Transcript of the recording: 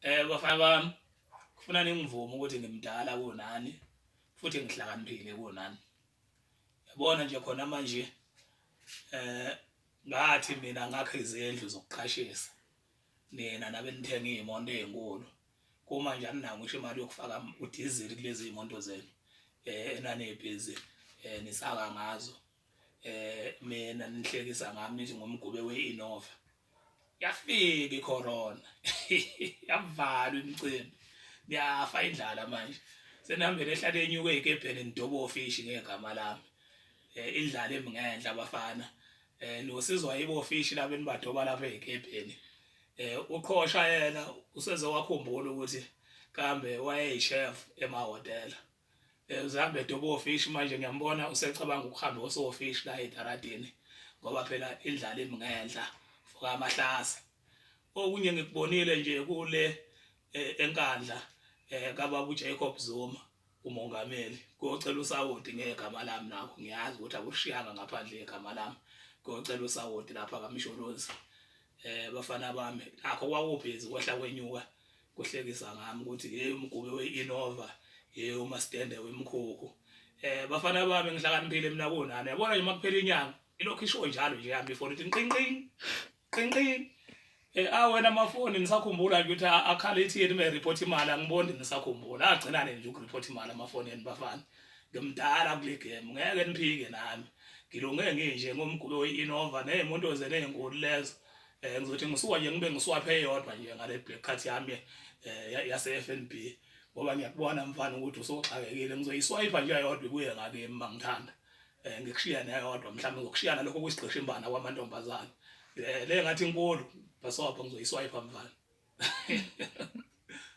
Bafana bami, kufuna ningivume ukuthi ngimdala kunani futhi ngihlakaniphile kunani. Yabona nje khona manje ngathi mina ngakha izindlu zokuqashisa nina nabe nithenga iy'moto ey'nkulu kuma nje aninayo ngisho imali yokufaka udizili kulezi y'moto zenu enanibhizi nisaka ngazo. Mina nihlekisa ngami nithi ngomgube we-Innova. Yafika icorona yavalwa imicimbi niyafa indlala manje senihambele ehlale enyuke ey'kebheni nidoba ofishi ngegama lami indlala emingenhla bafana nosizwa yibo ofishi laba enibadoba lapha ey'kebheni uqhosha yena useze wakhumbula ukuthi kambe wayeyi-chef emahhotela. Uzihambe edoba ofishi manje ngiyambona usecabanga ukuhamba osofishi la etaradini ngoba phela indlala imngenhla foka amahlasa. Okunye ngikubonile nje kule enkandla kababa uJacob Zuma umongameli kuyocela usawoti ngegama lami nakho ngiyazi ukuthi akushiyanga ngaphandle igama lami kuyocela usawoti lapha kaMsholozi. Bafana bami nakho kwakubhizi kwehla kwenyuka kuhlekisa ngami ukuthi hey umgube we-Innova hey umastende wemkhukhu. Bafana bami ngihlakaniphile mina kunani yabona nje makuphela inyanga ilokhu isho njalo nje yami ifoni ithi nqinqing nqinqing. Awena amafoni nisakhumbula nje ukuthi akhala ithi yena uma report imali angiboni nisakhumbula agcinane nje ukureport imali amafoni enu bafana. Ngimdala kule game ngeke niphike nami ngilunge nginje ngomgube we-Innova ney'moto zenu ey'nkulu lezo. Ngizothi ngisuka nje ngibe ngiswaphe eyodwa nje ngale black card yami yase FNB ngoba ngiyakubona mfana ukuthi usoxakekile ngizoyiswipe nje eyodwa ibuye ngakimi mangithanda. Ngikushiya neyodwa mhlawumbe ngizokushiya nalokho kuyisigqishimbana kwamantombazane. Le ngathi inkulu bhasobha ngizoyiswipe mfana.